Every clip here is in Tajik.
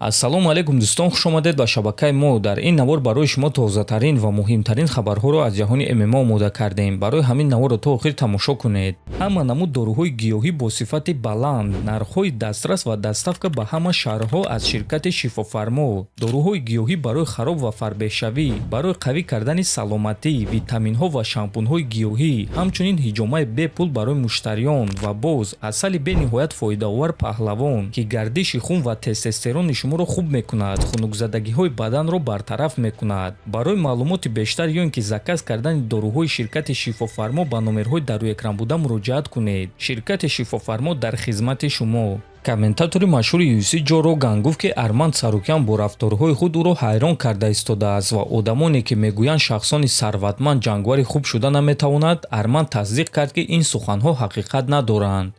Ассалому алайкум, дӯстон, хушомадед ба шабакаи мо. Дар ин навор барои шумо тозатарин ва муҳимтарин хабарҳоро аз ҷаҳони ММА омода кардем. Барои ҳамин наворро то охир тамошо кунед. Ҳама намуд доруҳои гиёҳӣ бо сифати баланд, нархҳои дастрас ва доставка ба ҳама шаҳрҳо аз ширкати Шифофармо. Доруҳои гиёҳӣ барои хароб ва фарбеҳшавӣ, барои қавӣ кардани саломатӣ, витаминҳо ва шампунҳои гиёҳӣ, ҳамчунин ҳиҷомаи бепул барои муштариён ва боз асали бениҳоят фоидаовар Паҳлавон, ки гардиши хун ва тестостерони шуморо хуб мекунад, хунукзадагиҳои баданро бартараф мекунад. Барои маълумоти бештар ё ин ки заказ кардани доруҳои ширкати Шифофармо ба номерҳои дар рӯи экран буда муроҷиат кунед. Ширкати Шифофармо дар хизмати шумо. Комментатори машҳури UFC Ҷо Роган гуфт, ки Арман Царукян бо рафторҳои худ ӯро ҳайрон карда истодааст ва одамоне, ки мегӯянд, шахсони сарватманд ҷангвари хуб шуда наметавонад, Арман тасдиқ кард, ки ин суханҳо ҳақиқат надоранд.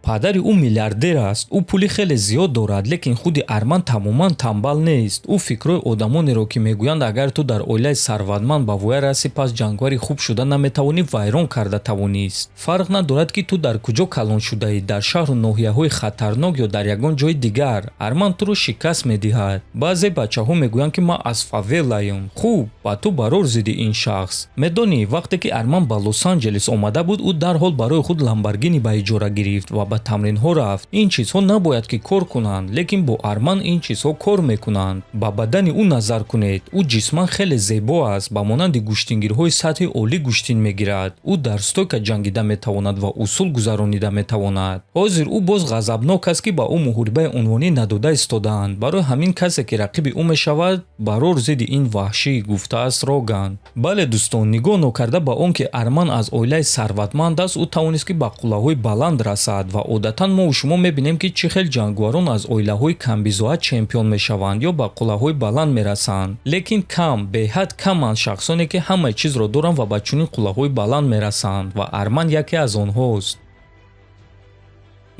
Падари ӯ миллиардер аст, ӯ пули хеле зиёд дорад, лекин худи Арман тамоман тамбал нест. Ӯ фикрҳои одамонеро, ки мегӯянд, агар ту дар оилаи сарватманд ба воя расӣ, пас ҷангвари хуб шуда наметавонӣ, вайрон карда тавонист. Фарқ надорад, ки ту дар куҷо калон шудаӣ, дар шаҳру ноҳияҳои хатарнок ё дар ягон ҷои дигар, Арман туро шикаст медиҳад. Баъзе бачаҳо мегӯянд, ки ман аз фавелаем. Хуб, ба ту барор зидди ин шахс. Медонӣ, вақте ки Арман ба Лос-Анҷелес омада буд, ӯ дарҳол барои худ Ламборгини ба иҷора гирифт ва ба тамринҳо рафт. Ин чизҳо набояд ки кор кунанд, лекин бо Арман ин чизҳо кор мекунанд. Ба бадани ӯ назар кунед. Ӯ ҷисман хеле зебо аст, ба монанди гӯштингирҳои сатҳи олӣ гӯштин мегирад. Ӯ дар стойка ҷангида метавонад ва усул гузаронида метавонад. Ҳозир ӯ боз ғазабнок аст, ки ба ӯ муҳорибаи унвонӣ надода истодаанд. Барои ҳамин касе, ки рақиби ӯ мешавад, барор зидди ин ваҳшӣ, гуфтааст Роган. Бале, дӯстон, нигоҳ нокарда ба он ки Арман аз оилаи сарватманд аст, ӯ тавонист, ки ба қуллаҳои баланд расад. Ва одатан мо шумо мебинем, ки чӣ хел ҷангуварон аз оилаҳои камбизоат чемпион мешаванд ё ба қуллаҳои баланд мерасанд, лекин кам, беҳад каманд шахсоне, ки ҳамаи чизро доранд ва ба чунин қуллаҳои баланд мерасанд, ва Арман яке аз онҳост.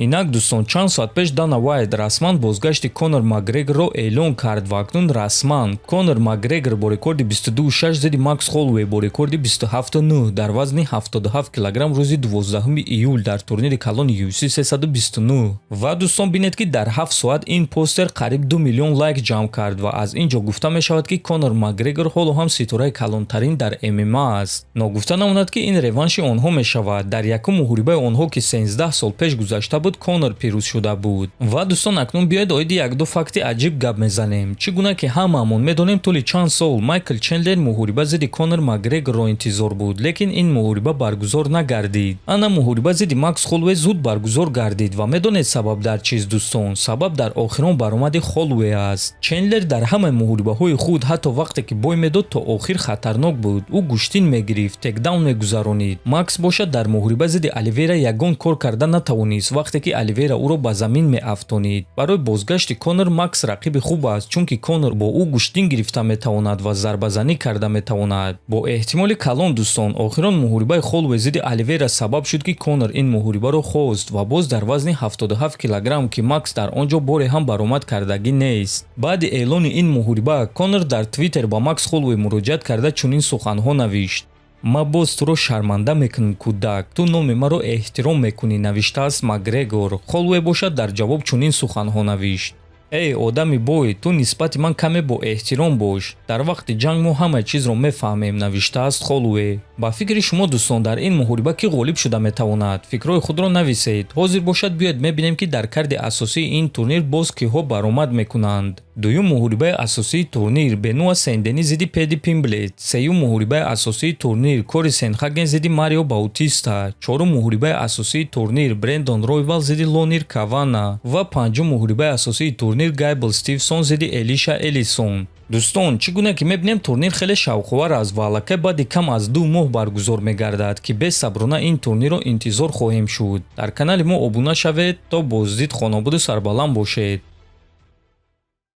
Инак, дӯстон, чанд соат пеш Дана Вайт расман бозгашти Конор Макгрегорро эълон кард ва акнун расман Конор Макгрегор бо рекорди 22-6 зидди Макс Холлоуэй бо рекорди 27-9 дар вазни 77 килограмм рӯзи 12 июл дар турнири калони UFC 329. Ва, дӯстон, бинед, ки дар 7 соат ин постер қариб 2 миллион лайк ҷамъ кард ва аз ин ҷо гуфта мешавад, ки Конор Макгрегор ҳоло ҳам ситораи калонтарин дар ММА аст. Ногуфта намонад, ки ин реванши онҳо мешавад. Дар якум муҳорибаи онҳо, ки 13 сол пеш гузашта буд, Конор пирӯз шуда буд. Ва, дӯстон, акнун биёед оиди якду факти аҷиб гап мезанем. Чӣ гуна ки ҳамаамон медонем, тӯли чанд сол Майкл Чендлер муҳориба зидди Конор Макгрегорро интизор буд, лекин ин муҳориба баргузор нагардид. Ана муҳориба зидди Макс Холлоуэй зуд баргузор гардид. Ва медонед, сабаб дар чист, дӯстон? Сабаб дар охирон баромади Холлоуэй аст. Чендлер дар ҳамаи муҳорибаҳои худ, ҳатто вақте ки бой медод, то охир хатарнок буд. Ӯ гӯштин мегирифт, тейкдаун мегузаронид. Макс бошад дар муҳориба зидди Оливера ягон кор карда натавонист, вақте ки Оливера ӯро ба замин меафтонид. Барои бозгашти Конор Макс рақиби хуб аст, чунки Конор бо ӯ гӯштин гирифта метавонад ва зарбазанӣ карда метавонад. Бо эҳтимоли калон, дӯстон, охирон муҳорибаи Холлоуэй зидди Оливера сабаб шуд, ки Конор ин муҳорибаро хост ва боз дар вазни 77 килограмм, ки Макс дар он ҷо боре ҳам баромад кардагӣ нест. Баъди эълони ин муҳориба Конор дар Твиттер ба Макс Холлоуэй муроҷиат карда, чунин суханҳо навишт: «Ман боз туро шарманда мекунам, кӯдак, ту номи маро эҳтиром мекунӣ», навиштааст Макгрегор. Холлоуэй бошад дар ҷавоб чунин суханҳо навишт: «Эй одами бой, ту нисбати ман каме бо эҳтиром бош. Дар вақти ҷанг мо ҳамаи чизро мефаҳмем», навиштааст Холлоуэй. Ба фикри шумо, дӯстон, дар ин муҳориба кӣ ғолиб шуда метавонад? Фикрҳои худро нависед. Ҳозир бошад, биёед мебинем, ки дар карди асосии ин турнир боз киҳо баромад мекунанд. Дуюм муҳорибаи асосии турнир: Бенуа Сен-Дени зидди Педи Пимблет. Сеюм муҳорибаи асосии турнир: Кори Сендхаген зидди Марио Баутиста. Чорум муҳорибаи асосии турнир: Брендон Ройвал зидди Лонир Кавана. Ва панҷум муҳорибаи асосии турнир: Гейбл Стивсон зидди Элиша Элисон. Дӯстон, чӣ гуна ки мебинем, турнир хеле шавқовар аст ва аллакай баъди кам аз 2 моҳ баргузор мегардад, ки бесаброна ин турнирро интизор хоҳем шуд. Дар канали мо обуна шавед. То боздид, хонободу сарбаланд бошед.